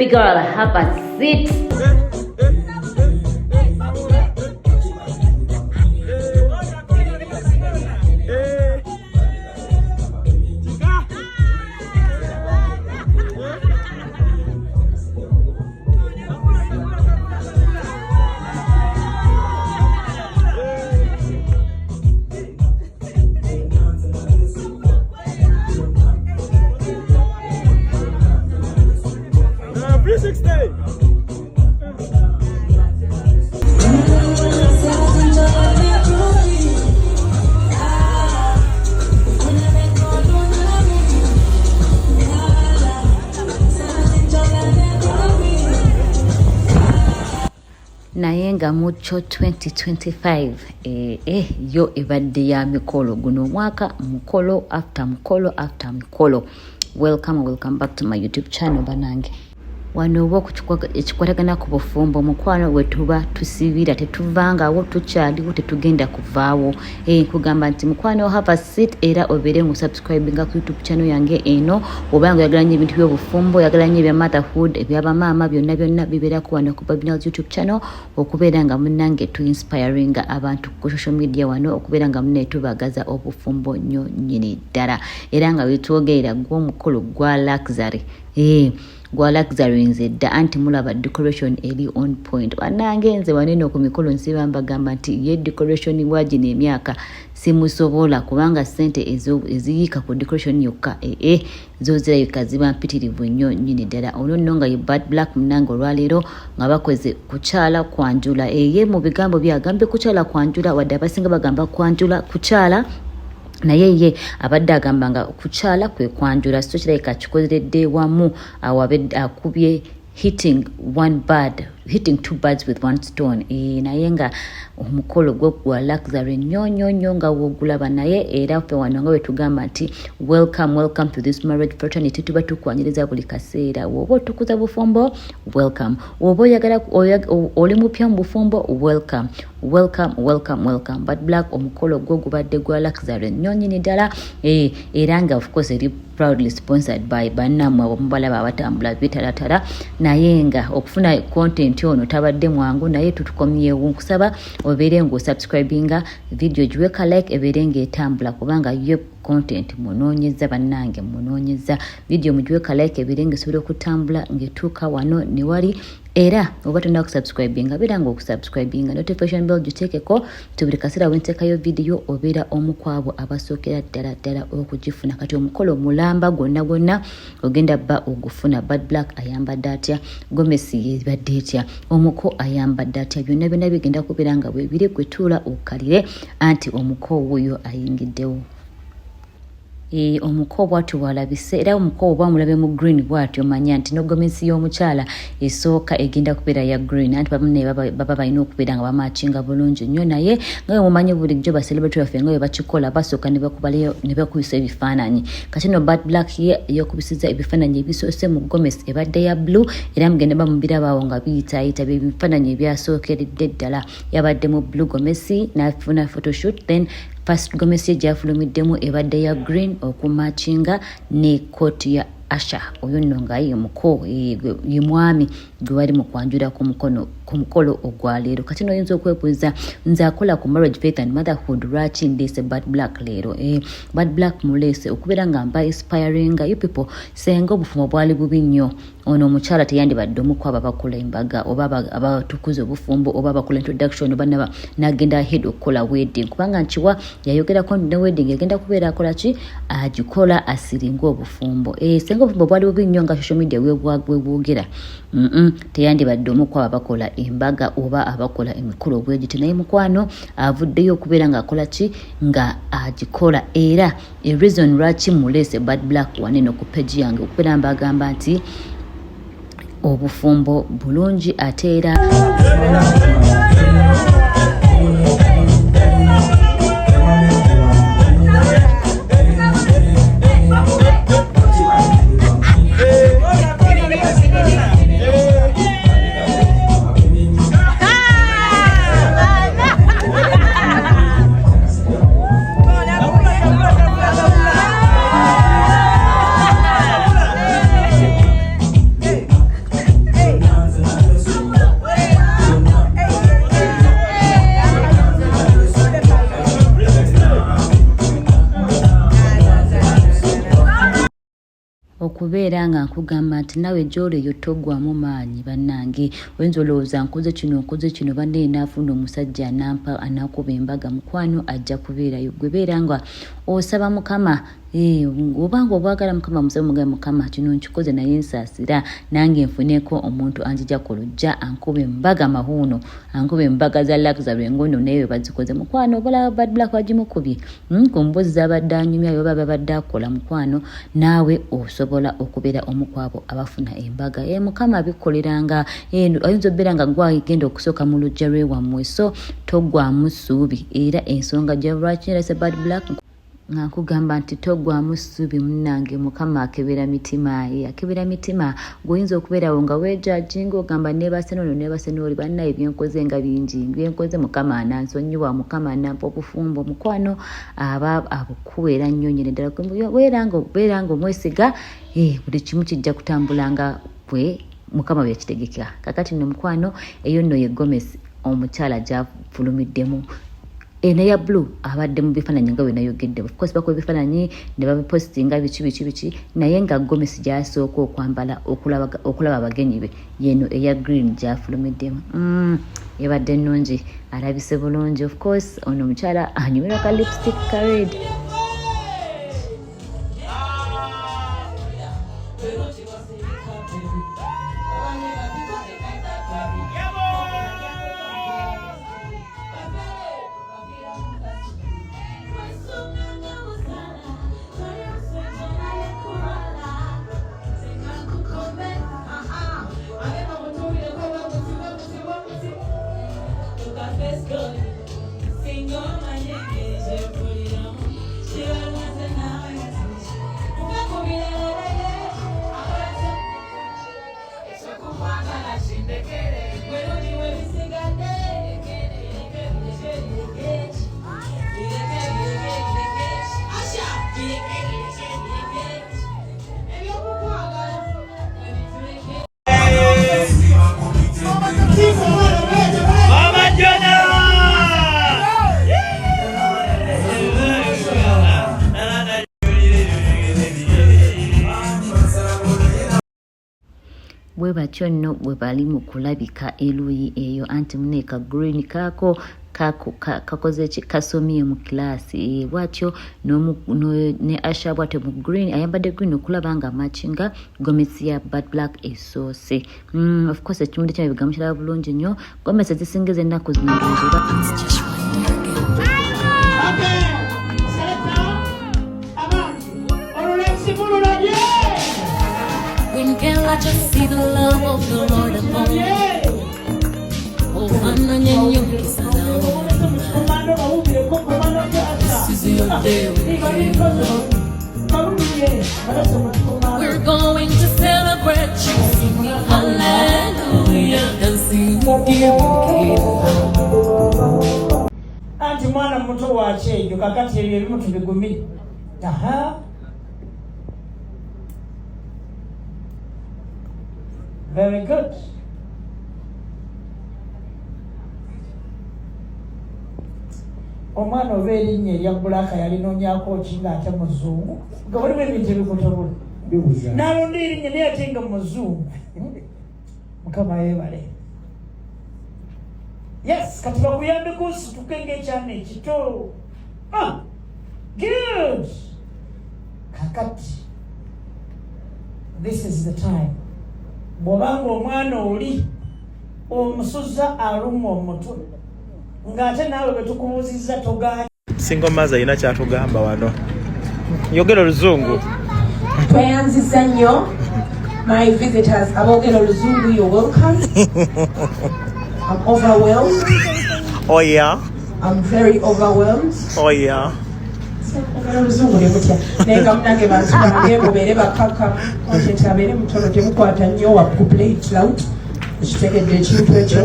Baby girl, have a seat. Naye nga mu kyo 2025 yo ebadde ya mikolo. Guno omwaka mukolo after mukolo after mukolo. Welcome, welcome back to my YouTube channel. Banange, wano oba ekikwatagana ku bufumbo, mukwano, we tuba tusibira tetuvangawo, tukyaliwo, tetugenda kuvaawo. Nkugamba nti mukwano, have a seat era obeere nga osubscribinga ku YouTube channel yange eno. Oba nga oyagala nnyo ebintu by'obufumbo, oyagala nnyo ebya motherhood, ebyabamaama, byonna byonna bibeerako wano ku Babinals YouTube channel, okubeera nga munnange tuinspiringa abantu ku social media wano, okubeera nga munnaye tubagaza obufumbo nnyo nnyini ddala. Era nga wetwogerera gw'omukolo gwa luxury, gwa luxury nze dda anti mulaba decoration eri on point. Bannange, nze wanene ku mikolo nsiba mbagamba nti ye decoration bwagino emyaka simusobola, kubanga sente eziyiika ku decoration yokka zo zirabika ziba mpitirivu nnyo nnyini ddala. Ono nno nga ye Bad Black munange, olwaleero nga bakoze kukyala kwanjula. Eye mu bigambo byagambye kukyala kwanjula, wadde abasinga bagamba kwanjula kukyala, naye ye abadde agamba nga kukyala kwe kwanjula. So kirabika kikozeredde wamu awo, akubye hitting one bird, hitting two birds with one stone. Naye nga omukolo gwo gwa luxury nnyo nnyo nnyo nga wogulaba. Naye era ffe wano nga bwe nti welcome, welcome to this marriage fraternity, tuba tukwaniriza buli kaseera. Woba otukuza bufumbo, welcome. Woba oyagala oli mupya mu bufumbo, welcome, welcome, welcome, welcome. Bad Black omukolo gwo gubadde gwa luxury nnyo nnyini ddala. Era nga of course eri proudly sponsored by bannammwe abo mubalaba abatambula bitalatala. Naye nga okufuna content ono tabadde mwangu, naye tutukomyewo. Nkusaba obeere ng'osubscribinga, video giweka like, ebeere ng'etambula, kubanga ye content munoonyeza. Bannange, munoonyeza video, mugiweka like, ebeere ng'esobola okutambula ng'etuuka wano ne wali. Era oba tonna kusubscribinga, beera nga okusubscribinga, notification bell giteekeko nti buli kaseera wenteekayo vidiyo obeera omu ku abo abasookera ddala ddala okugifuna. Kati omukolo mulamba gwonna gwonna ogenda bba ogufuna. Bad Black ayambadde atya? Gomesi yebadde etya? Omuko ayambadde atya? Byonna byonna bigenda kubeera nga bwebiri. Gwetuula okkalire anti omuko wuuyo ayingiddewo. Omuko bwatyo bwalabise, era omuko oba mulabe mu green bwatyo, manya nti nogomesi y'omukyala esooka egenda kubeera ya green, anti bamu baba balina okubeera nga bamakinga bulungi nnyo. Naye nga bwe mumanyi bulijjo bacelebrity baffe nga bwe bakikola, basooka ne bakubalayo ne bakubisa ebifaananyi. Kati no Bad Black ye yakubisiza ebifaananyi ebisoose mu gomesi ebadde ya blue, era mugenda bamubirabaawo nga biyitaayita byebifaananyi ebyasookeredde ddala. Yabadde mu blue gomesi n'afuna photoshoot, then first gomesi ye gyafulumiddemu ebadde ya green okumakinga ne kooti ya Asha. Oyo nno nga ye muko, ye mwami gwe bali mu kwanjula ku mukolo ogwaleero. Kati noyinza okwebuuza, nze akola ku marriage, faith and motherhood, lwaki ndeese Bad Black leero? Bad Black muleese okubeera nga mba inspiringa you people. Senga obufumbo bwali bubi nnyo, ono omukyala teyandibadde omu ku abo abakola embaga oba abatukuza obufumbo oba abakola introduction oba nagenda ahead okukola wedding, kubanga nkiwa yayogerako ne wedding egenda kubeera akola ki, agikola asiringa obufumbo. Senga obufumbo bwali bubi nnyo nga social media webwogera, teyandibadde omu ku abo abakola embaga oba abakola emikolo bwegiti. Naye mukwano avuddeyo okubeera ng'akola ki, nga agikola. Era reason lwaki muleese Bad Black waneno ku page yange, okubeera mbagamba nti obufumbo bulungi ate era Kubeera nga nkugamba nti nawe gy'oli eyo toggwamu maanyi bannange. Oyinza olowooza nkoze kino nkoze kino bannaye naafuna omusajja anampa anakuba embaga mukwano ajja kubeerayo. Gwe beera nga osaba Mukama eh, oba nga obwagala Mukama musabe mugambe Mukama kino nkikoze naye nsaasira nange nfuneko omuntu anjija ku lujja ankuba embaga mahuuno ankuba embaga za luxury ngono naye we bazikoze mukwano obalaba bad black bagimukubye ku mbuzi zabadde anyumya yoba babadde akola mukwano naawe osobola okubeera omu kwabo abafuna embaga e mukama abikukoleranga eh, oyinza obeera nga gwagenda okusooka mu lujja lwewammwe so toggwamu ssuubi era ensonga gyalwaki erase bad black nga nkugamba nti toggwamu ssuubi munnange mukama akebera mitima ye akebera mitima gweoyinza okubeerawo nga wejajinga ogamba nebase nono nebase nooli bannaye byenkoze nga bingi byenkoze mukama anansonyiwa mukama anampa obufumbo mukwano aba abukuweera nnyo nyini ddala beera nga omwesiga eh, buli kimu kijja kutambula nga bwe mukama byekitegeka kakati nno mukwano eyo nno ye gomesi omukyala gyafulumiddemu eno eya blue abadde mu bifaananyi nga bwenayogedde of course bakuba ebifaananyi ne babipositinga biki biki biki naye nga gomesi gyasooka okwambala okulaba abagenyi be yeno eya green gyafulumiddemu mm, ebadde nnungi alabise bulungi of course ono omukyala anyumirwa ka lipstick ka red. Bwe batyo nno bwe bali mu kulabika eruuyi eyo anti mune ka green kaako kakoze ki kasomye mu kilaasi eh, bwatyo ne asha bwatyo mu green ayambadde green okulaba nga machinga gomesi ya bad black esoose mm, of course ekimuli kyamabega mukiraba bulungi nnyo gomesi ezisinga ez'ennaku zino ndowooza We're going to celebrate you, singing hallelujah, dancing with you. Anti mwana muto wa kyejo kakati ebyo ebimu tubigumire. Aha. Very good. Omwana oba erinnya erya bulaaka yalinoonyako ki ng'ate muzungu nga waliwo ebintu ebikutabula n'alonda erinnya naye ate nga muzungu. Mukama yeebale. Yes, kati bakuyambeko osituke ng'ekyana ekito. Ah, good. Kakati this is the time bw'obanga omwana oli omusuza alumwa omutwe ng'ate naawe bwe tukubuuzizza togaanye. Single mother alina kyatugamba wano. Yogera oluzungu. Tweyanziza nnyo my visitors aboogera oluzungu, you're welcome. I'm overwhelmed. Oh yeah. I'm very overwhelmed. Oh yeah. Ogera oluzungu ne mutya naye nga munange bantu bange mubeere bakakkamu content abeere mutono temukwata nnyo wa ku play it loud ekitegedde ekintu ekyo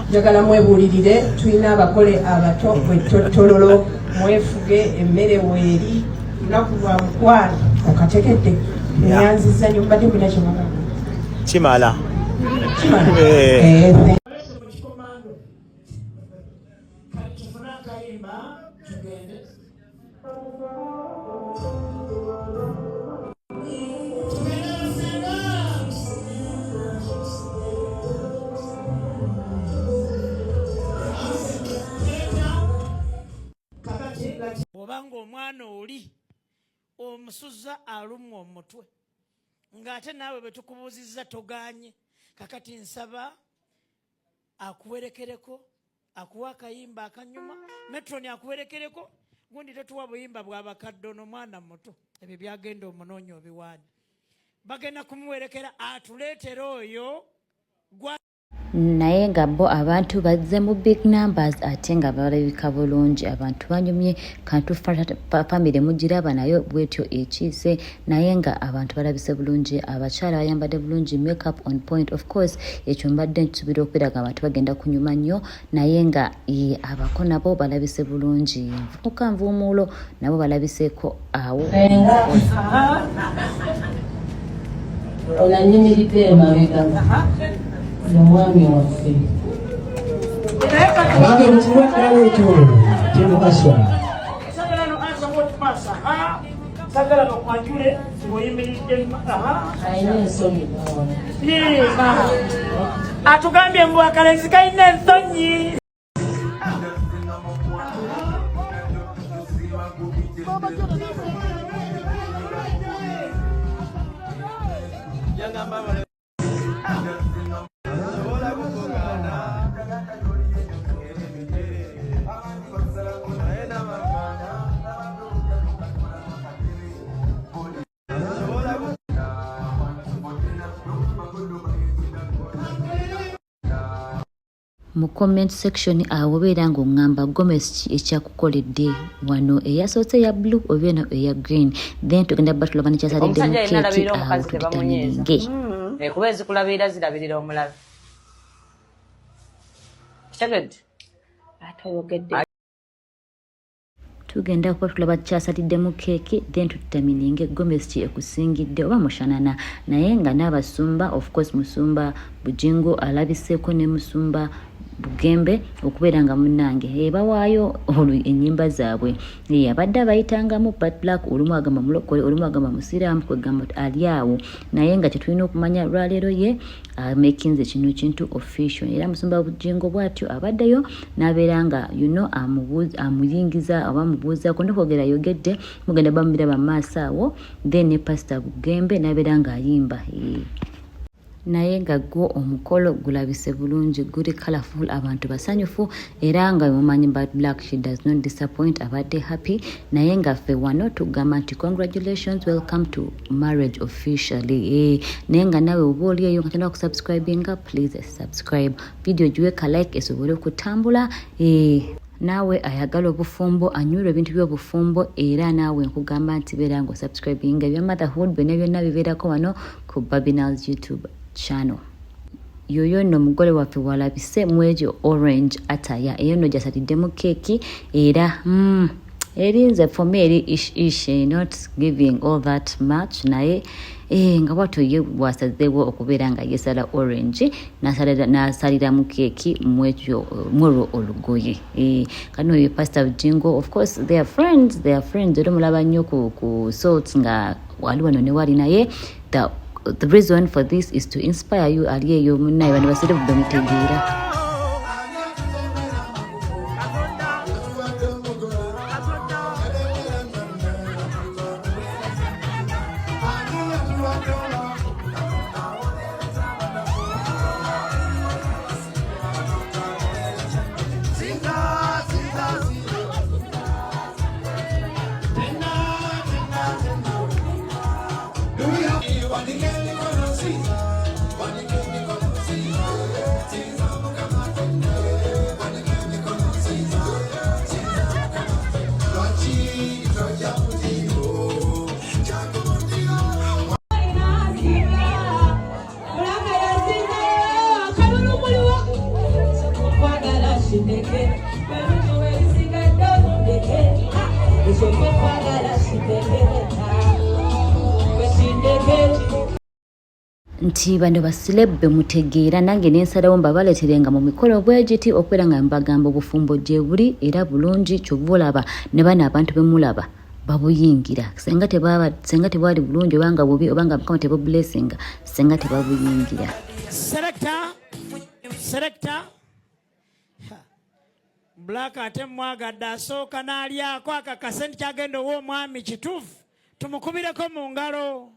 njagala mwebuulirire tulina abagole abato bwettottololo mwefuge emmere weeri lunaku lwa mukwano okategedde nyanziza nnyo mubadde mulina kyemugamba kimala kimala eh. Eh, Omwana oli omusuza alumwa omutwe, ng'ate naawe bwe tukubuuzizza toganye. Kakati nsaba akuwerekereko, akuwa akayimba akanyuma. Metron akuwerekereko. Gundi totuwa buyimba bwabakadde, ono mwana muto, ebyo byagenda omunoonya obiwaani. Bagenda kumuwerekera atuleetere oyo gwa Naye nga bo abantu bazze mu big numbers, ate nga balabika bulungi, abantu banyumye. Kantu family mugiraba nayo bwetyo ekiise, naye nga abantu balabise bulungi, abakyala bayambadde bulungi, makeup on point. Of course ekyo mbadde nsuubira okubeera nga abantu bagenda kunyuma nnyo, naye nga abako nabo balabise bulungi, nvubuka nvuumuulo nabo balabiseeko awo. Ono annyimiridde emabega ye mwami waffe. Abange mukiwa ekyo temukaswa. Sagala bakwanjule ng'oyimiridde. Alina ensonyi. Atugambye mbu akalenzi kalina ensonyi. Mu comment section awo obeera ng'oŋŋamba gomesi ki ekyakukoledde wano, eyasoose eya blue oba eno eya green. Then tugenda bba tulaba nekyasalidde mu Omusajja yenna keeki alabirira awo omukazi tebamunyiiza. tuditamiringe. Kuba ezikulabirira zirabirira omulabe, kitegedde? Ate oyogedde. Tugenda kuba tulaba kyasaliddemu keeki, then tutamininge gomesi ki ekusingidde oba mushanana. Naye nga n'abasumba, of course Musumba Bujingo alabiseeko ne Musumba Bugembe okubeera nga munnange bawaayo olwo ennyimba zaabwe. Abadde abayitangamu Bad Black, olumu agamba mulokole, olumu agamba musiraamu, kwegamba ali awo. Naye nga kyetulina okumanya lwaleero ye makinze kino kintu official, era Musumba Bujingo bw'atyo abaddeyo n'abeera nga amuyingiza oba amubuuzaako nokwogera yogedde, mugenda bamubiraba mu maaso awo. Then ne Pastor Bugembe n'abeera ng'ayimba. Naye nga gwo omukolo gulabise bulungi, guli colorful, abantu basanyufu, era nga mumanyi Bad Black, she does not disappoint, abadde happy. Naye nga ffe wano tugamba nti congratulations, welcome to marriage officially. Naye nga nawe oba oli eyo nga tenda kusubscribinga, please subscribe, video giwe ka like esobole okutambula. Naawe ayagala obufumbo, anyurwa ebintu by'obufumbo, era naawe nkugamba nti beera nga osubscribinga. Ebya motherhood byonna byonna bibeerako wano ku Babinals YouTube channel. Yoyo nno omugole waffe walabise mwegyo orange attire, eyo nno gyasaliddemu keeki, era erinze for me eri ish ish, not giving all that much. Naye nga bwatyo ye bwasazeewo okubeera nga yesala orange n'asaliramu keeki mwekyo mwolwo olugoye. Kano oyo Pastor Bujingo, of course they are friends, they are friends, era omulaba nnyo ku Salt nga wali wano ne wali. Naye the reason for this is to inspire you ali eyo munnaye, bano basere bamutegeera. Mulanga yasingayo akalulu muliwo kwagala kindeke balungi webisigadde olundeke ekyoka okwagala kindeke wekindeke. Nti bano ba celeb bemutegeera, nange nensalawo mbabaleeterenga mu mikolo bwegiti okubeera nga mbagamba obufumbo gye buli era bulungi. Kyova olaba ne bano abantu bemulaba babuyingira, senga tebwali bulungi obanga bubi obanga Mukama tebublessinga, senga tebabuyingira. Selector, selector. Black ate mwagadde asooka n'alyako akakase nti kyagenda owa omwami kituufu. Tumukubireko mu ngalo.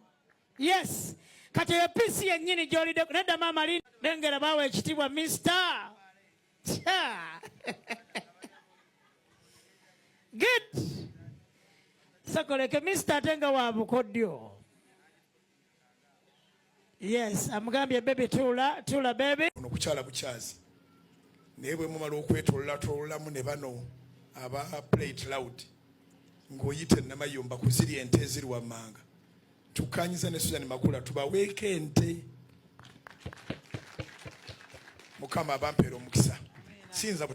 Yes, kati eyo piece yennyini gy'olidde nedda maama lengera baawa ekitiibwa Mr. Good. Sokoleke Mr. ate nga wa bukodyo. Yes, amugambye baby tuula, tuula baby. Ono kukyala bukyazi naye bwe mumala okwetololatololamu ne bano aba Play It Loud ng'oyita enamayumba ku ziri ente eziri wammanga, tukkanyiza ne Susan Makula tubaweeko ente. Mukama abampeera omukisa, siyinza.